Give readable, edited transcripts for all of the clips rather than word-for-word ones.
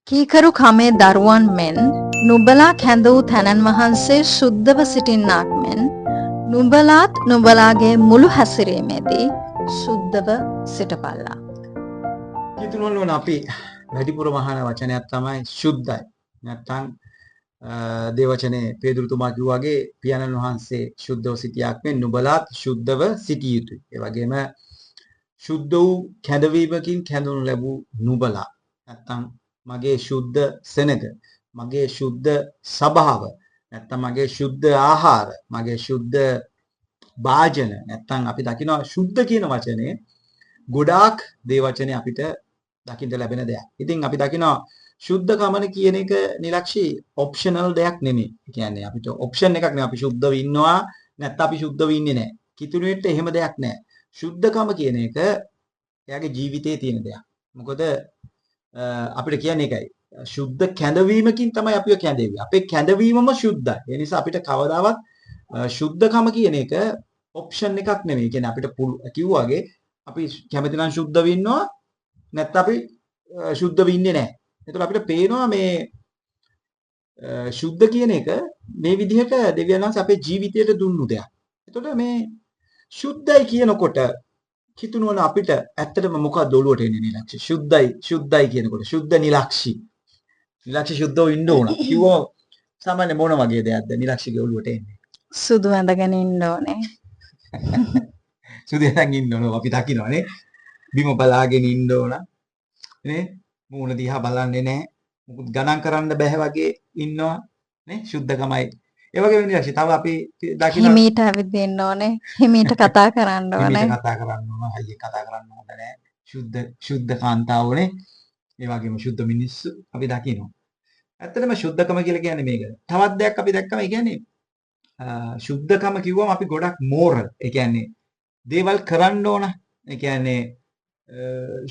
කීකරු කමේ දරුවන් මෙන් නුඹලා කැඳ වූ තැනන් වහන්සේ ශුද්ධව සිටින්නාක් මෙන් නුඹලාත් නුඹලාගේ මුළු හැසිරීමේදී ශුද්ධව සිටපල්ලා. කීතුනුවන් වන අපි වැඩිපුරම අහන වචනයක් තමයි ශුද්ධයි. නැත්තම් දේවචනේ පේදුරුතුමා කිව්වා වගේ පියාණන් වහන්සේ ශුද්ධව සිටියාක් මෙන් නුඹලාත් ශුද්ධව සිටිය යුතුයි. ඒ වගේම ශුද්ධ වූ කැඳවීමකින් කැඳවනු ලැබූ නුඹලා නැත්තම් මගේ ශුද්ධ සෙනග, මගේ ශුද්ධ සභාව, නැත්තම් මගේ ශුද්ධ ආහාර, මගේ ශුද්ධ භාජන, නැත්තම් අපි දකිනවා ශුද්ධ කියන වචනේ ගොඩාක් දේවචනේ අපිට දකින්න ලැබෙන දෙයක්. ඉතින් අපි දකිනවා ශුද්ධකමන කියන එක නිලක්ෂි ඔප්ෂනල් දෙයක් නෙමෙයි. ඒ කියන්නේ අපිට ඔප්ෂන් එකක් නෙමෙයි. අපි ශුද්ධව ඉන්නවා නැත්නම් අපි ශුද්ධව ඉන්නේ නැහැ. කිතුණුවෙට එහෙම දෙයක් නැහැ. ශුද්ධකම කියන එක එයාගේ ජීවිතයේ තියෙන දෙයක්. මොකද අපිට කියන්නේ ඒකයි. ශුද්ධ කැඳවීමකින් තමයි අපිව කැඳෙන්නේ. අපේ කැඳවීමම ශුද්ධයි. ඒ නිසා අපිට කවදාවත් ශුද්ධකම කියන එක ඔප්ෂන් එකක් නෙමෙයි. ඒ කියන්නේ අපිට කිව්වා වගේ අපි කැමති නම් ශුද්ධව ඉන්නවා නැත්නම් අපි ශුද්ධව ඉන්නේ නැහැ. එතකොට අපිට පේනවා මේ ශුද්ධ කියන එක මේ විදිහට දෙවියන් වහන්සේ අපේ ජීවිතයට දුන්නු දෙයක්. එතකොට මේ ශුද්ධයි කියනකොට කිතුනුවන අපිට ඇත්තටම මොකක්ද ඔළුවට එන්නේ නිලක්ෂි? ශුද්ධයි ශුද්ධයි කියනකොට ශුද්ධ නිලක්ෂි. නිලක්ෂි ශුද්ධව ඉන්න ඕන. කිව්වම සාමාන්‍ය මොන වගේ දෙයක්ද නිලක්ෂිගේ ඔළුවට එන්නේ? සුදු ඇඳගෙන ඉන්න ඕනේ. සුදු ඇඳන් ඉන්න ඕන. අපි දකින්නනේ. බිම බලාගෙන ඉන්න ඕන. නේ? මූණ දිහා බලන්නේ නැහැ. මොකුත් ගණන් කරන්න බැහැ වගේ ඉන්නවා නේ ශුද්ධකමයි. ඒ වගේම නිලක්ෂි තව අපි දකින්න හිමීට ඇවිදින්න ඕනේ. හිමීට කතා කරන්න ඕනේ. හිමීට කතා කරන්න ඕන. හයියෙන් කතා කරන්න හොඳ නෑ. ශුද්ධ ශුද්ධ කාන්තාවෝනේ. ඒ වගේම ශුද්ධ මිනිස්සු අපි දකිනවා. ඇත්තටම ශුද්ධකම කියලා කියන්නේ මේක. තවත් දෙයක් අපි දැක්කම ඒ කියන්නේ ශුද්ධකම කිව්වම අපි ගොඩක් මෝරල්. ඒ කියන්නේ දේවල් කරන්න ඕන. ඒ කියන්නේ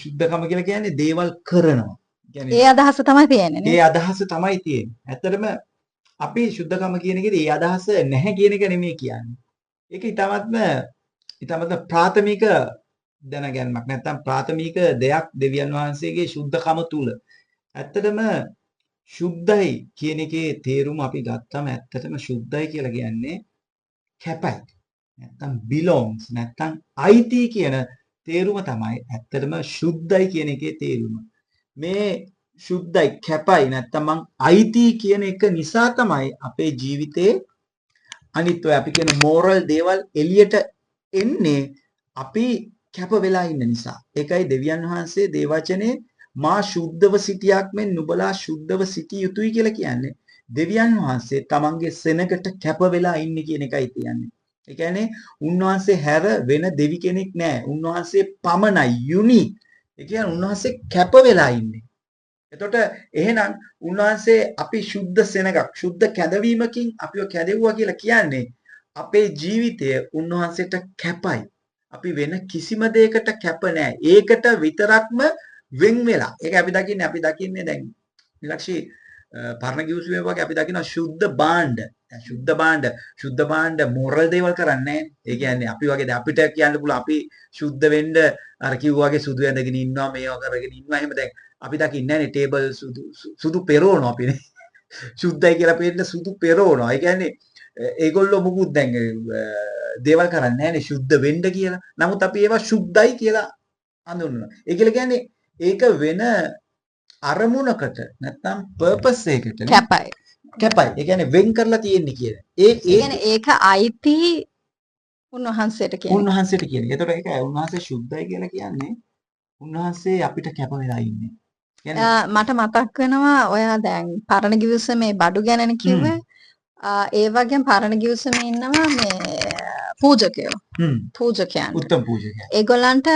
ශුද්ධකම කියලා කියන්නේ දේවල් කරනවා. ඒ අදහස තමයි තියෙන්නේ නේ. ඒ අදහස තමයි තියෙන්නේ. ඇත්තටම අපි ශුද්ධකම කියන එකේදී ඒ අදහස නැහැ කියන එක නෙමෙයි කියන්නේ. ඒක ඉතාමත්ම ප්‍රාථමික දැනගැන්මක්. නැත්තම් ප්‍රාථමික දෙයක් දෙවියන් වහන්සේගේ ශුද්ධකම තුල. ඇත්තටම ශුද්ධයි කියන එකේ තේරුම අපි ගත්තම ඇත්තටම ශුද්ධයි කියලා කියන්නේ කැපයි. නැත්තම් belongs නැත්තම් අයිති කියන තේරුම තමයි ඇත්තටම ශුද්ධයි කියන එකේ තේරුම. මේ ශුද්ධයි කැපයි නැත්තම් මං අයිති කියන එක නිසා තමයි අපේ ජීවිතේ අනිත් ඔය අපි කියන මෝරල් දේවල් එළියට එන්නේ අපි කැප වෙලා ඉන්න නිසා. ඒකයි දෙවියන් වහන්සේ දේවචනේ මා ශුද්ධව සිටියක් මෙන් නුඹලා ශුද්ධව සිටිය යුතුයි කියලා කියන්නේ. දෙවියන් වහන්සේ තමන්ගේ සෙනගට කැප වෙලා ඉන්නේ කියන එකයි කියන්නේ. ඒ කියන්නේ උන්වහන්සේ හැර වෙන දෙවි කෙනෙක් නෑ. උන්වහන්සේ පමණයි යුනික්. ඒ කියන්නේ උන්වහන්සේ කැප වෙලා ඉන්නේ. එතකොට එහෙනම් උන්වහන්සේ අපි ශුද්ධ සෙනගක් ශුද්ධ කැඳවීමකින් අපිව කැදෙව්වා කියලා කියන්නේ අපේ ජීවිතය උන්වහන්සේට කැපයි. අපි වෙන කිසිම දෙයකට කැප නෑ. ඒකට විතරක්ම වෙන් වෙලා. ඒක අපි දකින්නේ දැන් නිලක්ෂි පරණ ගිවිසුමේ වගේ අපි දකිනවා ශුද්ධ භාණ්ඩ. දැන් ශුද්ධ භාණ්ඩ මොරල් දේවල් කරන්නේ නෑ. ඒ කියන්නේ අපි වගේ දැන් අපිට කියන්න පුළුවන් අපි ශුද්ධ වෙන්න අර කිව්වා වගේ සුදු ඇඳගෙන ඉන්නවා මේවා කරගෙන ඉන්නවා. එහෙම දැන් අපි දකින්නේ නෑනේ ටේබල් සුදු සුදු පෙරවනවා අපි නේ. ශුද්ධයි කියලා පේන්න සුදු පෙරවනවා. ඒ කියන්නේ ඒගොල්ලෝ මොකුත් දැන් දේවල් කරන්නේ නෑනේ ශුද්ධ වෙන්න කියලා. නමුත් අපි ඒවා ශුද්ධයි කියලා හඳුන්වනවා. ඒ කියලා කියන්නේ ඒක වෙන අරමුණකට නැත්නම් පර්පස් එකකට නේ. කැපයි. කැපයි. ඒ කියන්නේ වෙන් කරලා තියෙන්නේ කියන. ඒ ඒ කියන්නේ ඒක අයිති උන්වහන්සේට කියන්නේ. උන්වහන්සේට කියන එක. ඒතකොට ඒක උන්වහන්සේ ශුද්ධයි කියලා කියන්නේ උන්වහන්සේ අපිට කැප වෙලා ඉන්නේ. මට මතක් වෙනවා ඔයා දැන් පරණ ගිවිසුමේ බඩු ගැනනේ කිව්වේ. ඒ වගේම පරණ ගිවිසුමේ ඉන්නවා මේ පූජකයෝ. පූජකයන්. උත්තම පූජකයන්. ඒගොල්ලන්ට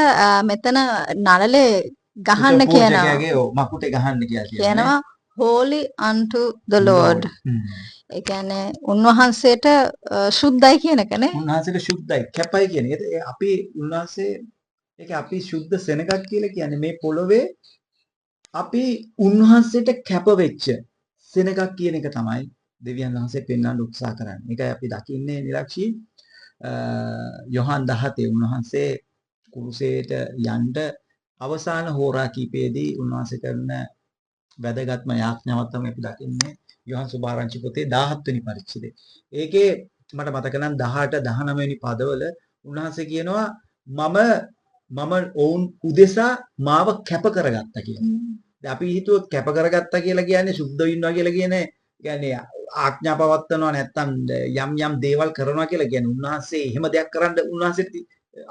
මෙතන නළලේ ගහන්න කියනවා. පූජකයාගේ ඔව් මකුටේ ගහන්න කියලා කියනවා. Holy unto the Lord. ඒ කියන්නේ උන්වහන්සේට ශුද්ධයි කියන එක නේ. උන්වහන්සේට ශුද්ධයි, කැපයි කියන එක. අපි උන්වහන්සේ ඒක අපි ශුද්ධ සෙනගක් කියලා කියන්නේ මේ පොළොවේ අපි උන්වහන්සේට කැප වෙච්ච සෙනගක් කියන එක තමයි දෙවියන් වහන්සේ පෙන්වන්න උත්සාහ කරන්නේ. ඒකයි අපි දකින්නේ නිලක්ෂි යොහන් 17 උන්වහන්සේ කුරුසයට යන්න අවසාන හෝරා කීපයේදී උන්වහන්සේ කරන වැදගත්ම යාඥාවක් තමයි අපි දකින්නේ යොහන් සුභාරංචි පොතේ 17 වෙනි පරිච්ඡේදයේ. ඒකේ මට මතක නම් 18 19 වෙනි පදවල උන්වහන්සේ කියනවා මම මම ඔවුන් උදෙසා මාව කැප කරගත්තා කියලා. දැන් අපි හිතුවොත් කැප කරගත්තා කියලා කියන්නේ සුද්ධ ඉන්නවා කියලා කියන්නේ කියන්නේ ආඥා පවත්වනවා නැත්තම් යම් යම් දේවල් කරනවා කියලා කියන්නේ උන්වහන්සේ එහෙම දෙයක් කරන්න උන්වහන්සේට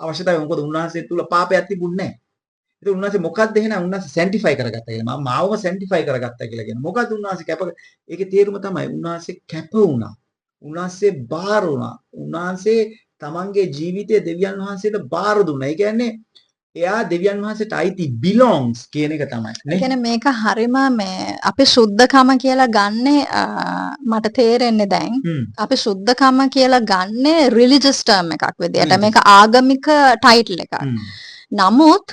අවශ්‍යතාවය මොකද උන්වහන්සේ තුල පාපයක් තිබුණේ නැහැ. ඉතින් උන්වහන්සේ මොකද්ද එහෙනම් උන්වහන්සේ සැන්ටිෆයි කරගත්තා කියලා. මම මාවම සැන්ටිෆයි කරගත්තා කියලා කියනවා. මොකද්ද උන්වහන්සේ කැප ඒකේ තේරුම තමයි උන්වහන්සේ කැප වුණා. උන්වහන්සේ බාර වුණා. උන්වහන්සේ තමන්ගේ ජීවිතය දෙවියන් වහන්සේට බාර දුන්නා. ඒ කියන්නේ එයා දෙවියන් වහන්සේට අයිති belongs කියන එක තමයි ඒ නේ. කියන්නේ මේක හරිම මේ අපි සුද්ධකම කියලා ගන්නෙ මට තේරෙන්නේ දැන් අපි සුද්ධකම කියලා ගන්නෙ රිලිජස් ටර්ම් එකක් විදියට. මේක ආගමික ටයිටල් එකක්. නමුත්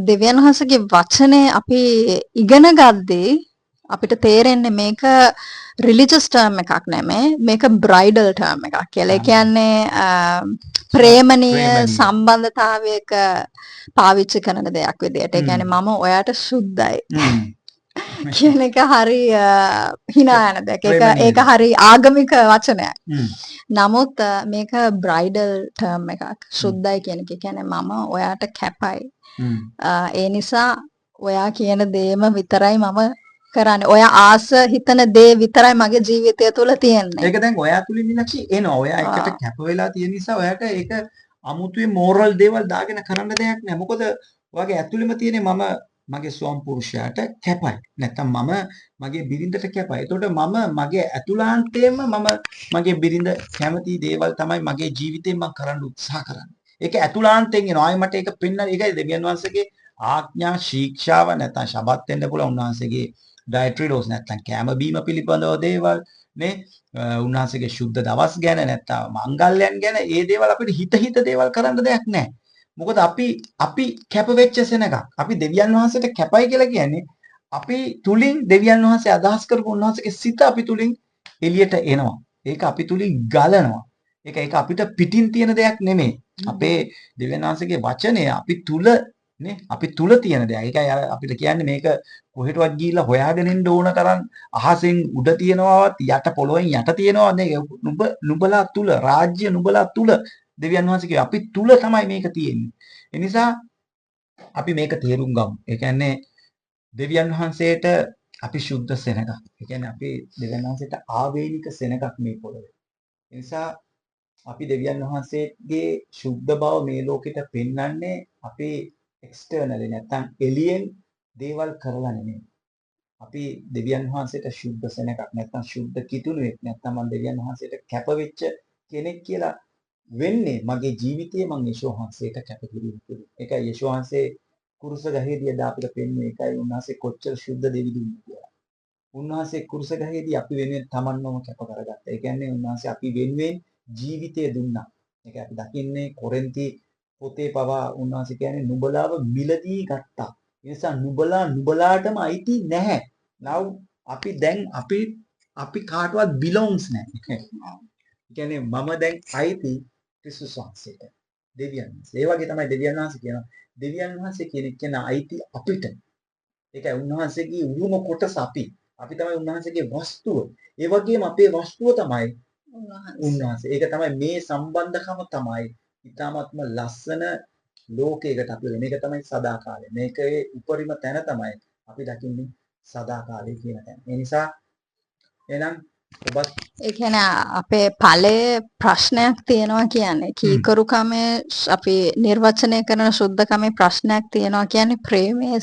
දෙවියන් වහන්සේගේ වචනේ අපි ඉගෙන ගද්දී අපිට තේරෙන්නේ මේක රිලිජස් ටර්ම් එකක් නෙමෙයි, මේක බ්‍රයිඩල් ටර්ම් එකක් කියලා. ඒ කියන්නේ ප්‍රේමණීය සම්බන්ධතාවයක පාවිච්චි කරන දෙයක් විදියට. ඒ කියන්නේ මම ඔයාට සුද්ධයි කියන එක හරි හිනා යන දෙයක්. ඒක ඒක හරි ආගමික වචනයක්. නමුත් මේක බ්‍රයිඩල් ටර්ම් එකක්. සුද්ධයි කියන එක. කියන්නේ මම ඔයාට කැපයි. ඒ නිසා ඔයා කියන දේම විතරයි මම කරන්නේ. ඔයා ආස හිතන දේ විතරයි මගේ ජීවිතය තුළ තියෙන්නේ. ඒක දැන් ඔයා තුලින් මීනාක්ෂි එනවා. ඔයා එකට කැප වෙලා තියෙන නිසා ඔයාට ඒක අමුතුවේ මෝරල් දේවල් දාගෙන කරන්න දෙයක් නෑ. මොකද ඔයාගේ ඇතුළෙම තියෙන්නේ මම මගේ ස්වාම පුරුෂයාට කැපයි. නැත්තම් මම මගේ බිරිඳට කැපයි. එතකොට මම මගේ ඇතුළාන්තයෙන්ම මම මගේ බිරිඳ කැමති දේවල් තමයි මගේ ජීවිතේ මම කරන්න උත්සාහ කරන්නේ. ඒක ඇතුළාන්තයෙන් එනවා. ආයෙ මට ඒක පෙන්නන ඒකයි දෙවියන් වහන්සේගේ ආඥා ශික්ෂාව නැත්තම් ශබත් වෙන්න පුළුවන් උන්වහන්සේගේ ඩයටරි ලෝස් නැත්තම් කැම බීම පිළිබඳව දේවල් නේ, උන්වහන්සේගේ ශුද්ධ දවස් ගැන නැත්තම් මංගල්‍යයන් ගැන ඒ දේවල් අපිට හිත හිත දේවල් කරන්න දෙයක් නැහැ. මොකද අපි අපි කැප වෙච්ච සෙනගක්. අපි දෙවියන් වහන්සේට කැපයි කියලා කියන්නේ අපි තුලින් දෙවියන් වහන්සේ අදහස් කරපු උන්වහන්සේගේ සිත අපි තුලින් එළියට එනවා. ඒක අපි තුලින් ගලනවා. ඒක ඒක අපිට පිටින් තියෙන දෙයක් නෙමෙයි. අපේ දෙවියන් වහන්සේගේ වචනය අපි තුල නේ, අපි තුල තියෙන දෙයක්. ඒකයි අර අපිට කියන්නේ මේක කොහෙටවත් ගිහිල්ලා හොයාගෙන එන්න ඕන තරම් අහසෙන් උඩ තියෙනවවත් යට පොළොවෙන් යට තියෙනවවත් නේ. නුඹලා තුල රාජ්‍ය නුඹලා තුල දෙවියන් වහන්සේ කිව්වා අපි තුල තමයි මේක තියෙන්නේ. ඒ නිසා අපි මේක තේරුම් ගමු. ඒ කියන්නේ දෙවියන් වහන්සේට අපි ශුද්ධ සෙනගක්. ඒ කියන්නේ අපි දෙවියන් වහන්සේට ආවේනික සෙනගක් මේ පොළොවේ. ඒ නිසා අපි දෙවියන් වහන්සේගේ ශුද්ධ බව මේ ලෝකෙට පෙන්වන්නේ අපි එක්ස්ටර්නලි නැත්තම් එළියෙන් දේවල් කරලා නෙමෙයි. අපි දෙවියන් වහන්සේට ශුද්ධ සෙනගක් නැත්තම් ශුද්ධ කිතුණුවෙක් නැත්තම් මම දෙවියන් වහන්සේට කැප වෙච්ච කෙනෙක් කියලා වෙන්නේ මගේ ජීවිතයේ මං යේසුස් වහන්සේට කැප කිරීම තුළින්. ඒකයි යේසුස් වහන්සේ කුරුස ගහේදී එදා අපිට පෙන්වන්නේ ඒකයි උන්වහන්සේ කොච්චර ශුද්ධ දෙවිදුන්ද කියලා. උන්වහන්සේ කුරුස ගහේදී අපි වෙනුවෙන් තමන්වම කැප කරගත්තා. ඒ කියන්නේ උන්වහන්සේ අපි වෙනුවෙන් ජීවිතය දුන්නා. ඒක අපි දකින්නේ කොරින්ති පොතේ පවා උන්වහන්සේ කියන්නේ නුඹලාව මිලදී ගත්තා. ඒ නිසා නුඹලා නුඹලාටම අයිති නැහැ. Now අපි දැන් අපි අපි කාටවත් belongs නැහැ. ඒ කියන්නේ මම දැන් අයිති ක්‍රිස්තුස් වහන්සේට. දෙවියන් වහන්සේ. ඒ වගේ තමයි දෙවියන් වහන්සේ කියනවා. දෙවියන් වහන්සේ කියන කෙනා අයිති අපිට. ඒකයි උන්වහන්සේගේ උරුම කොටස අපි. අපි තමයි උන්වහන්සේගේ වස්තුව. ඒ වගේම අපේ වස්තුව තමයි උන්වහන්සේ. ඒක තමයි මේ සම්බන්ධකම තමයි ඉතාමත්ම ලස්සන ලෝකයකට අපි වෙන්නේ. මේක තමයි සදාකාලය. මේකේ උපරිම තැන තමයි අපි දකින්නේ සදාකාලය කියන තැන. ඒ නිසා එහෙනම් ඔබත් ඒ කියන්නේ අපේ ඵලයේ ප්‍රශ්නයක් තියෙනවා කියන්නේ කීකරුකමේ අපි නිර්වචනය කරන සුද්ධකමේ ප්‍රශ්නයක් තියෙනවා කියන්නේ ප්‍රේමයේ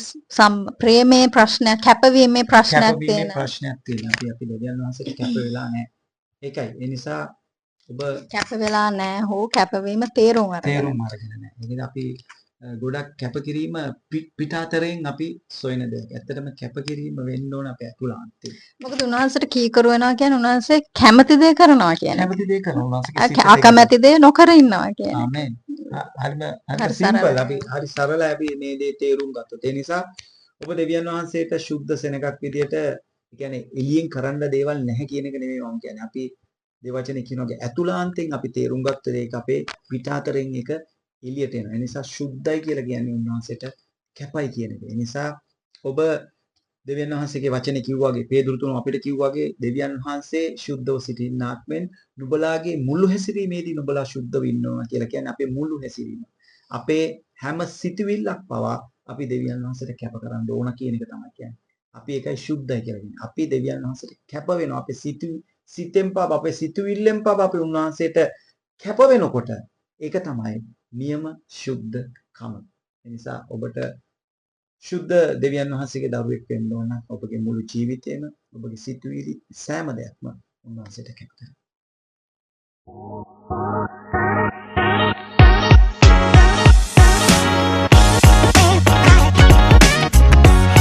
ප්‍රේමයේ ප්‍රශ්නයක්, කැපවීමේ ප්‍රශ්නයක් කැපවීමේ තියෙනවා. ප්‍රශ්නයක් තියෙනවා. අපි අපි දෙවියන් වහන්සේට කැප වෙලා නැහැ. ඒකයි. ඒ නිසා ඔබ කැප වෙලා නැහැ හෝ කැපවීම තේරුම් අරගෙන තේරුම් අරගෙන නැහැ. ඒ කියන්නේ අපි ගොඩක් කැපකිරීම පිටාතරෙන් අපි සොයන දෙයක්. ඇත්තටම කැපකිරීම වෙන්න ඕන අපේ ඇතුළාන්තේ. මොකද උන්වහන්සේට කීකරු වෙනවා කියන්නේ උන්වහන්සේ කැමති දේ කරනවා කියන එක. කැමති දේ කරනවා. උන්වහන්සේගේ සිතට ඒක අකමැති දේ නොකර ඉන්නවා කියන එක. ආමෙන්. හරිම හරිම හරි සිම්පල්. සරලයි. අපි හරි සරලයි අපි මේ දේ තේරුම් ගත්තොත්. ඒ නිසා ඔබ දෙවියන් වහන්සේට ශුද්ධ සෙනගක් විදියට, ඒ කියන්නේ එළියෙන් කරන්න දේවල් නැහැ කියන එක නෙමෙයි මම කියන්නේ. අපි දේවචනේ කියනවා ඇතුළාන්තයෙන් අපි තේරුම් ගත්තොත් ඒක අපේ පිටාතරෙන් ඒක එළියට එනවා. ඒ නිසා ශුද්ධයි කියලා කියන්නේ උන්වහන්සේට කැපයි කියන එක. ඒ නිසා ඔබ දෙවියන් වහන්සේගේ වචනේ කිව්වාගේ පේදුරු තුන අපිට කිව්වාගේ දෙවියන් වහන්සේ ශුද්ධව සිටින්නාක් මෙන් නුඹලාගේ මුළු හැසිරීමේදී නුඹලා ශුද්ධව ඉන්න ඕන කියලා කියන්නේ අපේ මුළු හැසිරීම. අපේ හැම සිතුවිල්ලක් පවා අපි දෙවියන් වහන්සේට කැප කරන්න ඕන කියන එක තමයි කියන්නේ. අපි ඒකයි ශුද්ධයි කියලා කියන්නේ. අපි දෙවියන් වහන්සේට කැප වෙනවා. අපේ සිතෙන් පවා අපේ සිතුවිල්ලෙන් පවා අපි උන්වහන්සේට කැප වෙනකොට ඒක තමයි නියම ශුද්ධකම. ඒ නිසා ඔබට ශුද්ධ දෙවියන් වහන්සේගේ දරුවෙක් වෙන්න ඕන නම් ඔබගේ මුළු ජීවිතේම ඔබගේ සිතුවිලි සෑම දෙයක්ම උන්වහන්සේට කැප කරන්න.